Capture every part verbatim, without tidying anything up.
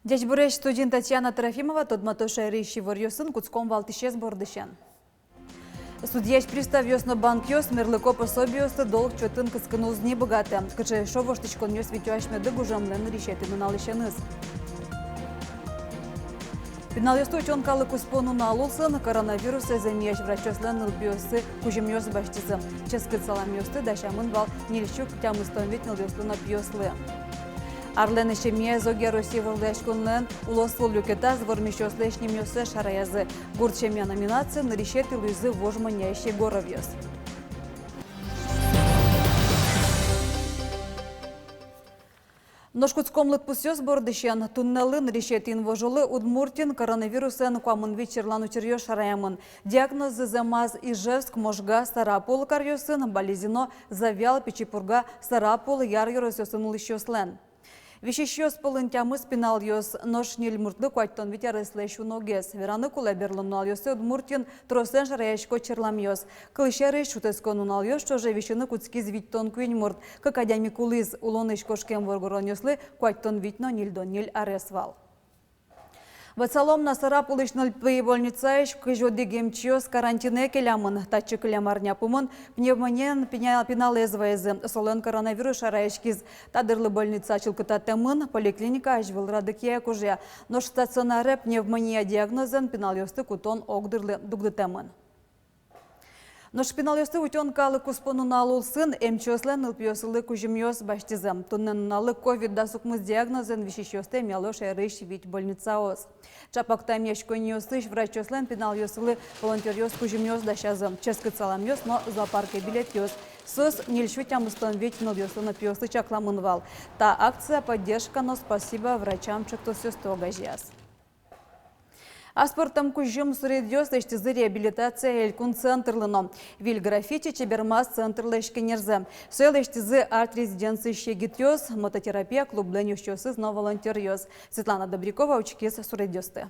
Ӟечбуресь! Студиын Татьяна Трофимова. Тодмато шаерысь иворъёсын. Кутском валтӥсез бордысен. Судьясь приставъёс но банкъёс мерлыко пособиосты долг чотын кыскыны уз ни быгатэ. Кыӵе эшшо воштӥськонъёс витё асьмеды гужемлэн нырысетӥ нуналысеныз? Пиналъёсты утён калыккуспо нунал улсын коронавирусэз эмъясь врачъёслэн нылпиоссы кузьымъёс басьтӥзы. Ческыт саламъёсты дасямын вал ньыль сю тямыстон вить нылъёслы но пиослы. Арлэн эшемъяез огъя Россия вожвылъяськонлэн улосвыл люкетаз вормисьёслэсь нимъёссэс шараязы. «Гурт семья» номинациын нырысетӥ луизы Вуж Моньяысь Егоровъёс. Нош кутском лыдпусъёс бордысен. Туннэлы, нырысетӥ инвожолы, Удмуртиын коронавирусэн куамын вить черлан учыръёс шараямын. Диагноззы зэмаз Ижевск, Можга, Сарапул каръёсын, Балезино, Завьял, Пичи Пурга, Сарапул, Яр ёросъёсын улӥсьёслэн. Висисьёс пӧлын тямыс пиналъёс, нош ньыль муртлы куатьтон вить ареслэсь уногес. Вераны кулэ, берло нуналъёсы Удмуртиын тросэн шараясько черламъёс. Кылсярысь, шутэтскон нуналъёс ӵоже висьыны кутскиз витьтон куинь мурт, кык адями кулӥз. Улонысь кошкем воргоронъёслы куатьтон вить но ньыльдон ньыль арес вал. Ватсалом на: Сарапулысь нылпи больницаысь кызь одӥг эмчиос карантинэ келямын. Татчы кылем арня пумын пневмониен пина-, пиналэз вайизы. Солэн коронавирус шараяськиз. Та дырлы больница чылкытатэмын, поликлиника азьвыл радыкъя ик ужа. Нош стационаре пневмония диагнозэн пиналъёсты кутон огдырлы дугдытэмын. Нош пиналъёсты утён калыккуспо нунал улсын эмчиослэн нылпиослы кузьымъёс басьтӥзы. Туннэ нуналлы ковид дас укмыс диагнозэн висисьёсты эмъяло шаерысь вить больницаос. Ӵапак та эмъяськонниосысь врачъёслэн пиналъёсылы волонтёръёс кузьымъёс дасязы: ческыт саламъёс но зоопарке билетъёс. Соос ньыль сю тямыстон вить нылъёслы но пиослы чакламын вал. Та акция «Поддержка» но «Спасибо врачам» ӵектосъёсты огазеяз. Аспӧртэм кузьым суредъёс лэсьтӥзы реабилитация элькун центрлы но. Выль граффити чебермаз центрлэсь кенерзэ. Сое лэсьтӥзы арт-резиденциысь егитъёс, мототерапия клублэн ёзчиосыз но волонтёръёс. Светлана Добрякова учкиз суредъёсты.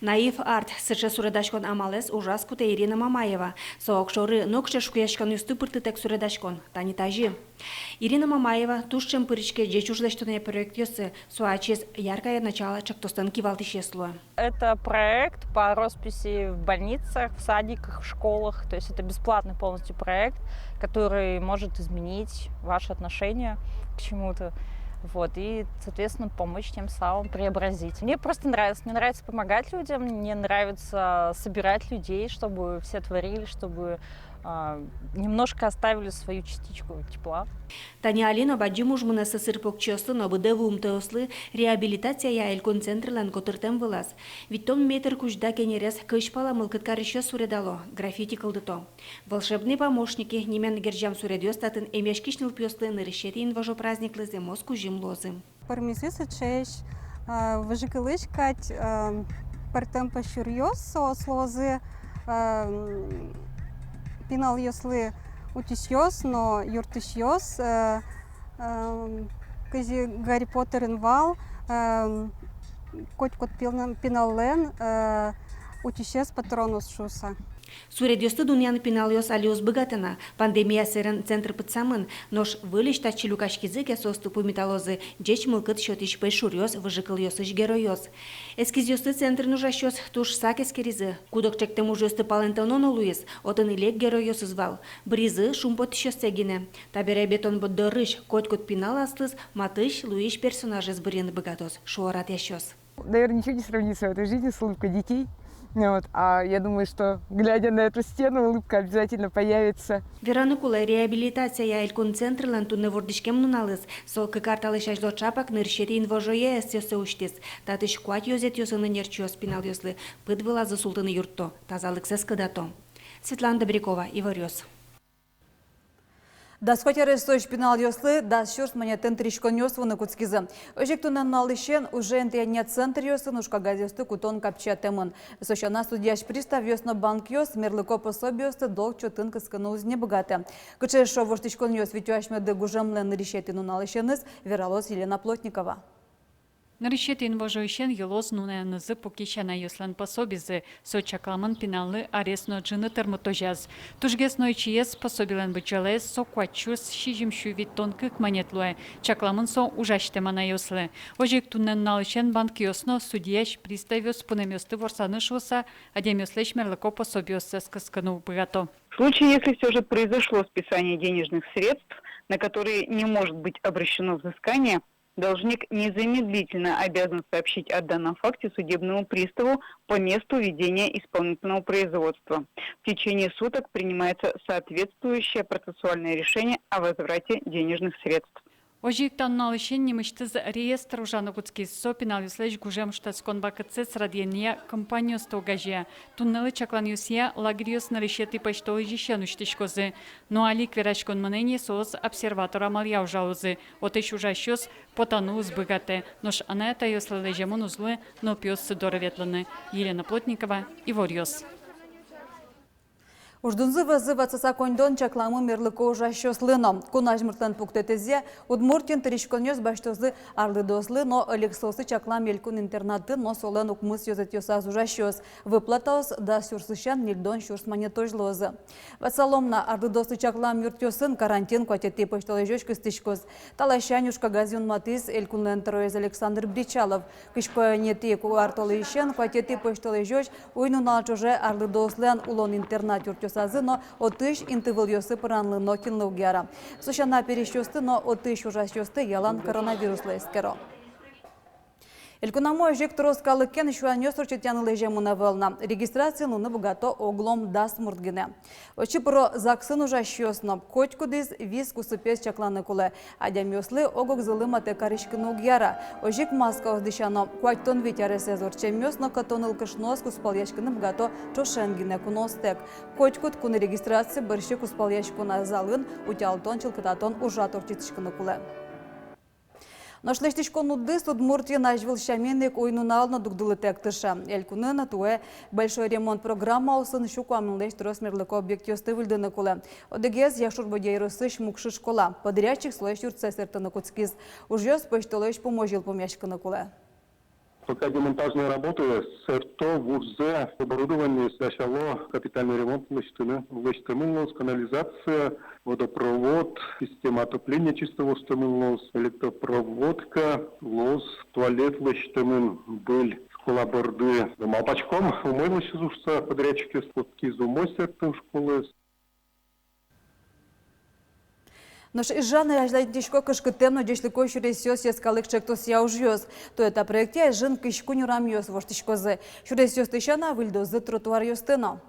«Наив арт» — сыӵе суредаськон амалэз ужаз кутэ Ирина Мамаева. Со огшоры нокыӵе шугъяськонъёсты пыртытэк суредаськон. Тани тазьы. Ирина Мамаева туж ӵем пыриське ӟеч уж лэсьтонъя проектъёсы. Со ачиз «Яркое начало» ӵектослэн кивалтӥсез луэ. Это проект по росписи в больницах, в садиках, в школах. То есть это бесплатный полностью проект, который может изменить ваше отношение к чему-то. Вот, и, соответственно, помочь тем самым преобразить. Мне просто нравится. Мне нравится помогать людям, мне нравится собирать людей, чтобы все творили, чтобы, а, немножко оставили свою частичку тепла. Тани али но бадӟым уж мынэ сӧсыр покчиослы но быдэ вуымтэослы реабилитацияя элькун центрлэн котыртэм вылаз. Витьтон метр кузьда кенерез кызь пала мылкыд карисьёс суредало, граффити кылдыто. «Волшебные помощники» нимен герӟам суредъёс татын эмъяськись нылпиослы нырысетӥ инвожо праздниклы зэмос кузьым луозы. Пӧрмизы сыӵеесь, а, выжыкылысь кадь, а, пӧртэм пӧйшуръёс соос луозы, а, м, пиналъёслы утисьёс но юрттӥсьёс, а, а, кызьы Гарри Поттерын вал, а, котькуд пина-, пиналлэн, а, утисез Патронус шуыса. Суредъёсты дунъяны пиналъёс али уз быгатэ на. Пандемия сэрен центр пытсамын, нош выльысь татчы люкаськизы ке, соосты пумиталозы ӟеч мылкыд сётӥсь пӧйшуръёс, выжыкылъёсысь геройёс. Эскизъёсты центрын ужасьёс туж сак эскеризы. Куд-ог ӵектэм ужъёсты палэнтоно но луиз, отын лек геройёсыз вал. Быръизы шумпоттӥсьёссэ гинэ. Табере бетон борддорысь котькуд пинал аслыз матысь луись персонажез быръёны быгатоз, шуо радъясьёс. Наверное, ничего не сравнится в этой жизни с улыбкой детей. Ну вот, а я думаю, что, глядя на эту стену, улыбка обязательно появится. Вераны кулэ, реабилитацияя элькун центрлэн туннэ вордӥськем нуналыз. Со кык ар талэсь азьло ӵапак нырысетӥ инвожое ӧсъёссэ усьтӥз. Татысь куать ёзэтъёсын ӧнерчиос пиналъёслы пыд вылазы султыны юртто, тазалыксэс кыдато. Светлана Добрякова, Иворъёс. Дас куать аресозь пиналъёслы дас сюрс манетэн тыриськонъёс вуыны кутскизы. Озьы ик туннэ нуналысен уже интыянъя центръёсын ужкагазъёсты кутон капчиятэмын. Со сяна, судьясь приставъёс но банкъёс мерлыко пособиосты долг чотын кыскыны уз ни быгатэ. Кыӵе эшшо воштӥськонъёс витё асьмеды гужемлэн нырысетӥ нуналысеныз, вералоз Елена Плотникова. Нырысетӥ инвожоысен йылоз нунаенызы пуке сянаослэн пособизы. Со чакламын пиналлы арес но ӝыны тырмытозяз. Тужгес но ичиез пособилэн быдӟалаез со куать сюрс сизьым сю витьтон кык манет луэ. Чакламын со ужасьтэм анаослы. Озьы ик туннэ нуналысен банкъёс но судьясь приставъёс пунэмъёсты ворсаны шуыса адямиослэсь мерлыко пособиоссэс кыскыны уг быгато. В случае, если всё же произошло списание денежных средств, на которые не может быть обращено взыскание, должник незамедлительно обязан сообщить о данном факте судебному приставу по месту ведения исполнительного производства. В течение суток принимается соответствующее процессуальное решение о возврате денежных средств. Озьы ик та нуналысен нимысьтыз реестр ужаны кутскиз. Со пиналъёслэсь гужем шутэтскон вакытсэс радъянъя кампаниосты огазея. Туннэлы чакланъёсъя лагерьёс нырысетӥ пӧсьтолэзьысен усьтӥськозы. Но али ик вераськон мынэ ни, соос обсерватор амалъя ужалозы. Отысь ужасьёс потаны уз быгатэ. Нош анай-атайёслы лэземын уз луы нылпиоссы доры ветлыны. Елена Плотникова, Иворъёс. Уждунзы вӧзы ватсаса коньдон чакламын мерлыко ужасьёслы но. Кун азьмуртлэн пуктэтэзъя, Удмуртиын тыриськонъёс басьтозы арлыдоослы но ӧлексоослы чаклам элькун интернатын но солэн укмыс ёзэтъёсаз ужасьёс. Выплатаос дас сюрсысен ньыльдон сюрс манетозь луозы. Ватсалом на, арлыдоослы чаклам юртъёсын карантин куатетӥ пӧсьтолэзёзь кыстӥськоз. Та ласянь ужкагаз юнматӥз элькунлэн тӧроез Александр Бречалов. Кызь куинетӥ куартолэзьысен куатетӥ пӧсьтолэзёзь уй-нунал ӵоже арлыдоослэн улон интернат юртъёсазы но отысь интывылъёсы пыранлы нокинлы уг яра. Со сяна, пересьёсты но отысь ужасьёсты ялан коронавируслы эскеро. Элькунамы озьы ик трос калыкен сюанъёс ортчытъяны лэземын ӧвӧл на. Регистрациын луыны быгато оглом дас мурт гинэ. Отчы пыро ЗАГСын ужасьёс но. Котькудӥз вис кусыпез чакланы кулэ. Адямиослы ог-огзылы матэ кариськыны уг яра. Озьы ик маскаос дӥсяно. Куатьтон вить аресэз ортчемъёс но кӧто нылкышноос кузпалъяськыны быгато ӵошен гинэ, куноостэк. Котькуд кун регистраци бӧрсьы кузпалъяськон залын утялтон-чылкытатон ужрад ортчытӥськыны кулэ. Нош лэсьтӥськон удыс Удмуртиын азьвыл сямен ик уй-нунал но дугдылытэк тырше. Элькунын туэ «Большой ремонт» программаосын сю куамынлэсь трос мерлыко объектъёсты выльдыны кулэ. Одӥгез — Якшур-Бӧдья ёросысь Мукшы школа. Подрядчик солэсь юртсэ сэрттыны кутскиз. Ужъёс пӧсьтолэзь пумозь йылпумъяськыны кулэ. Пока демонтажные работы сэртто, вужзэ, оборудование дасяло, капитальный ремонт лэсьтыны. Лэсьтэмын луоз канализация, водопровод, система отопления чисто воштэмын луоз, электропроводка луоз, туалет лэсьтэмын выль школа борды. Малпаськом, умой лэсьтозы шуыса подрядчикъёс, кутскиз умой сэртыны школаез. Нош Ижаны азьланьтӥсько «Кышкыттэм но ӟечлыко сюресъёс» йӧскалык ӵектосъя ужъёс. Туэ та проектъя Ижын кызь куинь урамъёс воштӥськозы. Сюресъёсты сяна, выльдозы тротуаръёсты но.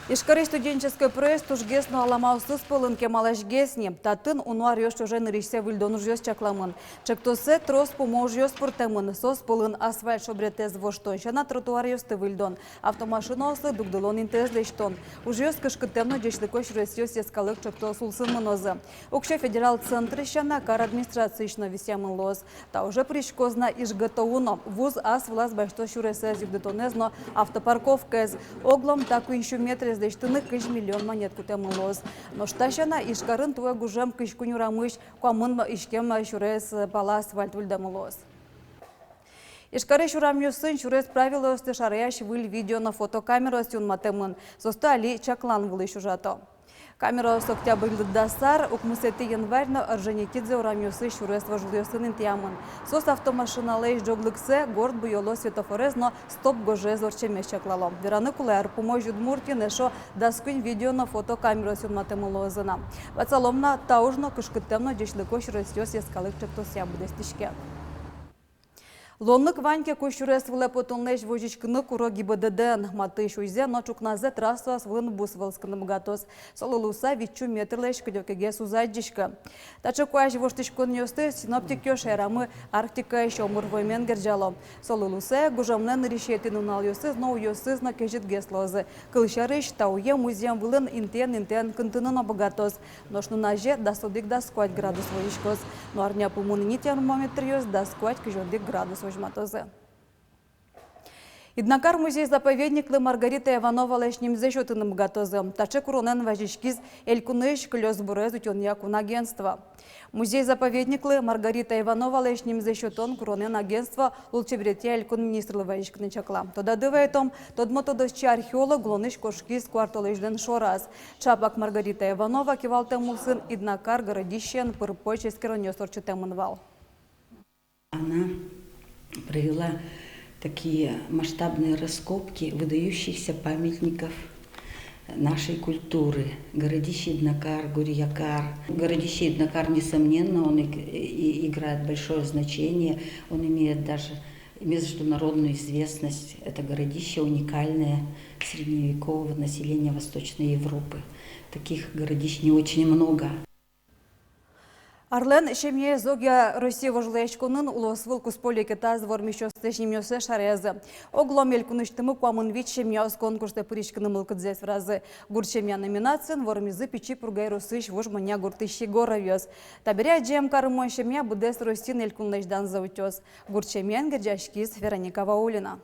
Ижкарысь студенческой проезд тужгес но аламаосыз пӧлын кемаласьгес ни. Татын уно аръёс ӵоже нырысьсэ выльдон ужъёс чакламын. Ӵектосэ трос пумо ужъёс пыртэмын. Соос пӧлын асфальт шобретэз воштон сяна тротуаръёсты выльдон, автомашинаослы дугдылон интыез лэсьтон. Ужъёс «Кышкыттэм но ӟечлыко сюресъёс» йӧскалык ӵектос улсын мынозы. Уксё федерал центрысь сяна, кар администрациысь но висъямын луоз. Та уже пыриськоз на ИжГТУ но. Вуз ас вылаз басьтоз сюресэз югдытонэз но автопарковкаез. Оглом та куинь сю метрез лэсьтыны кызь миллион манет кутэмын луоз. Нош та сяна, Ижкарын туэ гужем кызь куинь урамысь куамын иськем сюрес пала асфальт выльдэмын луоз. Ижкарысь урамъёсын сюрес правилоосты шараясь выль видео но фотокамераос юнматэмын. Соосты али чаклан вылысь ужато. Камераос октябрь дас ар, укмысэтӥ январь но Орджоникидзе урамъёсысь сюрес вожвылъёсын интыямын. Соос автомашиналэсь ӝоглыксэ, горд буёло светофорез но стоп гожез ортчемез чаклало. Вераны кулэ, ар пумозь Удмуртиын эшшо дас куинь видео но фотокамераос юнматэмын луозы на. Ватсалом на, та уж но «Кышкыттэм но ӟечлыко сюресъёс» йӧскалык ӵектосъя быдэстӥське. Луонлык вань ке, кузь сюрес вылэ потонлэсь возиськыны куро ГИБДД-ын. Матысь уйзэ но ӵукназэ трассаос вылын бус вӧлскыны быгатоз. Солы луыса витьсю метрлэсь кыдёкегес уз адӟиськы. Таӵе куазь воштӥськонъёсты синоптикъёс шаерамы Арктикаысь омыр вуэмен герӟало. Солы луыса гужемлэн нырысетӥ нуналъёсыз но уйёсыз но кезьытгес луозы. Кылсярысь, та уе музъем вылын интыен-интыен кынтыны но быгатоз. Нош нуназе дас одӥг-дас куать градус возиськоз. Но арня пумын ини термометръёс дас куать-кызь одӥг градус возьматозы. Иднакар музей-заповедниклы Маргарита Ивановалэсь нимзэ сётыны быгатозы. Таӵе куронэн вазиськиз элькунысь кылёсбурез утёнъя кун агентство. Музей-заповедниклы Маргарита Ивановалэсь нимзэ сётон куронэн агентство лулчеберетъя элькун министрлы вазиськыны чакла. Тодады вайытом, тодмо тодосчи археолог улонысь кошкиз куартолэзьлэн шораз. Чапак Маргарита Иванова кивалтэм улсын Иднакар городищеын пыр-поч эскеронъёс ортчытэмын вал. Она провела такие масштабные раскопки выдающихся памятников нашей культуры. Городище Иднакар, Гурьякар. Городище Иднакар, несомненно, он иг-, и-, играет большое значение, он имеет даже международную известность. Это городище уникальное средневекового населения Восточной Европы. Таких городищ не очень много. Арлэн семьяез огъя Россия вожвылъяськонын улосвыл куспо люкетаз вормисьёслэсь нимъёссэс шараязы. Оглом элькунысьтымы куамын вить семьяос конкурсэ пыриськыны мылкыдзэс веразы. «Гурт семья» номинациын вормизы Пичи Пурга ёросысь Вуж Монья гуртысь Егоровъёс. Табере адӟем карымон семья быдэс Россиын элькунлэсь данзэ утёз. «Гурт семьяен» герӟаськиз Вероника Ваулина.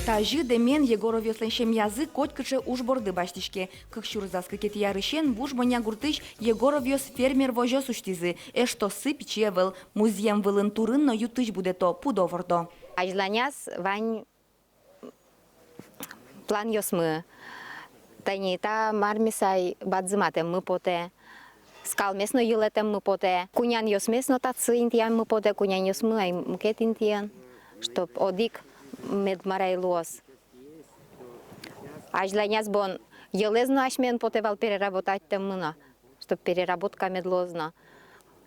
Тазьы дэмен Егоровъёслэн семьязы котькыӵе уж борды басьтӥське. Кык сюрс дас кыкетӥ арысен Вуж Монья гуртысь Егоровъёс фермер возёс усьтӥзы. Эштоссы пичи ӧвӧл, музъем вылын турын но ю-тысь будэто, пудо вордо. Азьланяз вань планъёсмы. Тани та мармес ай бадӟыматэммы потэ, скалмес но йылэтэммы потэ, кунянъёсмес но татчы интыяммы потэ, кунянъёсмы ай мукет интыын, чтоб одӥг мед мар ай луоз. Азьланяз бон йӧлэз но асьмеын потэ вал переработать тэммы но, чтоб переработка мед луоз но.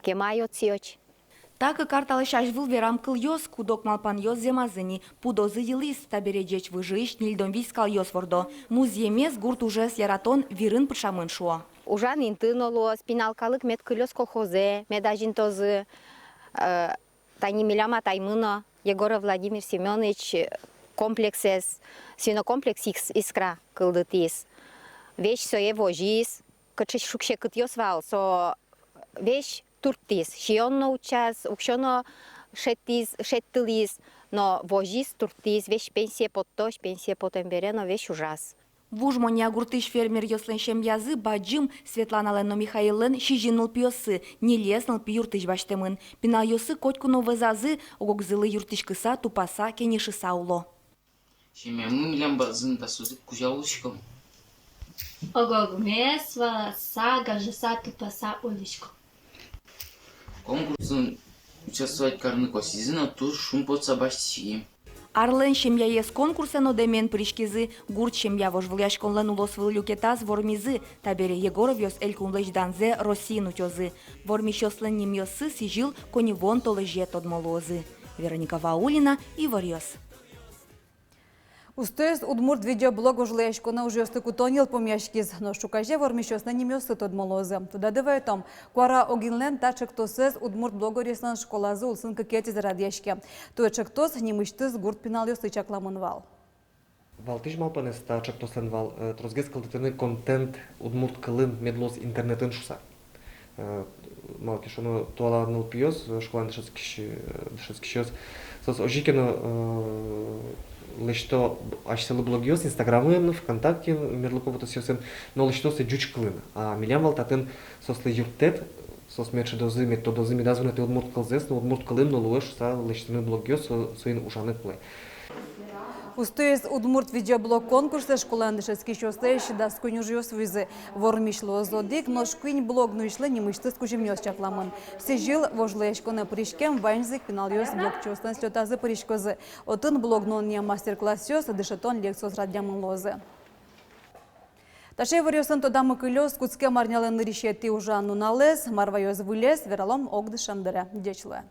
Кема ай отчы ӧть. Та кык ар талэсь азьвыл верам кылъёс, куд-ог малпанъёс зэмазы ни. Пудозы йылӥз, табере ӟеч выжыысь ньыльдон вить скалъёс вордо. Музъемез гурт ужез яратон вирын пыӵамын, шуо. Ужан инты но луоз, пинал калык мед кылёз колхозэ, мед азинтозы, э, тани милям атаймы но, Егоров Владимир Семёныч, э, комплексэз, свинокомплекс «Ис-, Искра» кылдытӥз. Весь сое возиз, кыӵе шуг-секытъёс вал, со весь турттӥз, сиён но утчаз, уксё но шедьтӥз, шедьтылӥз, но возиз, турттӥз, весь пенсие поттозь, пенсие потэм бере но весь ужаз. Вуж Монья гуртысь фермеръёслэн семьязы бадӟым. Светланалэн но Михаиллэн сизьым нылпиоссы, ньылез нылпи юртысь басьтэмын. Пиналъёссы котьку но вӧзазы, ог-огзылы юрттӥськыса, тупаса, кенешыса уло. Семьямы милям бадӟым, дасозы кузя улӥськом. Ог-огмес валаса, гажаса, тупаса улӥськом. Конкурсын участвовать карыны косӥзы но туж шумпотыса басьтӥськи. Арлэн семьяез конкурсэ но дэмен пыриськизы. «Гурт семья» вожвылъяськонлэн улосвыл люкетаз вормизы. Табере Егоровъёс элькунлэсь данзэ Россиын утёзы. Вормисьёслэн нимъёссы сӥзьыл коньывуон толэзе тодмо луозы. Вероника Ваулина, «Иворъёс». Устоез удмурт видеоблог вожвылъяськонэ ужъёсты кутон йылпумъяськиз. Нош ӵуказе вормисьёслэн нимъёссы тодмо луозы. Тодады вайытом, Куара Огинлэн та ӵектосэз удмурт блогеръёслэн школазы улсын кыкетӥзэ радъяське. Туэ ӵектос нимысьтыз гурт пиналъёслы чакламын вал. Валтӥсь малпанэз та ӵектослэн вал, э, тросгес кылдытыны контент удмурт кылын, мед луоз интернетын шуыса. Э, малы ке шуоно, туала нылпиос, э, школаын дышетскись-, э, дышетскисьёс, соос озьы ке но, э, лэсьто б-, асьсэлы блогъёс Инстаграмын, ВКонтактеын, мерлыко потосъёсын, но лэсьто сое ӟуч кылын. А милям вал татын соослы юрттэт, соос мед шӧдозы, мед тодозы, медаз вунэтэ удмурт кылзэс, но удмурт кылын но луэ шуыса лэсьтыны блогъёс, со-, соин ужаны кулэ. Устоез удмурт видеоблог конкурсэ школаын дышетскисьёслэсь дас куинь ужъёс вуизы. Вормись луоз одӥг, нош куинь блог нуисьлы нимысьтыз кузьымъёс чакламын. Сӥзьыл вожвылъяськонэ пыриськем ваньзы ик пиналъёс блогчиослэн слётазы пыриськозы. Отын блог нуонъя мастер-классъёс, дышетон лекциос радъямын луозы. Таӵе иворъёсын тодамы кылёз кутскем арнялэн нырысетӥ ужан нуналэз. Мар ваёз выльез, вералом огдышем дыре. Ӟеч луэ.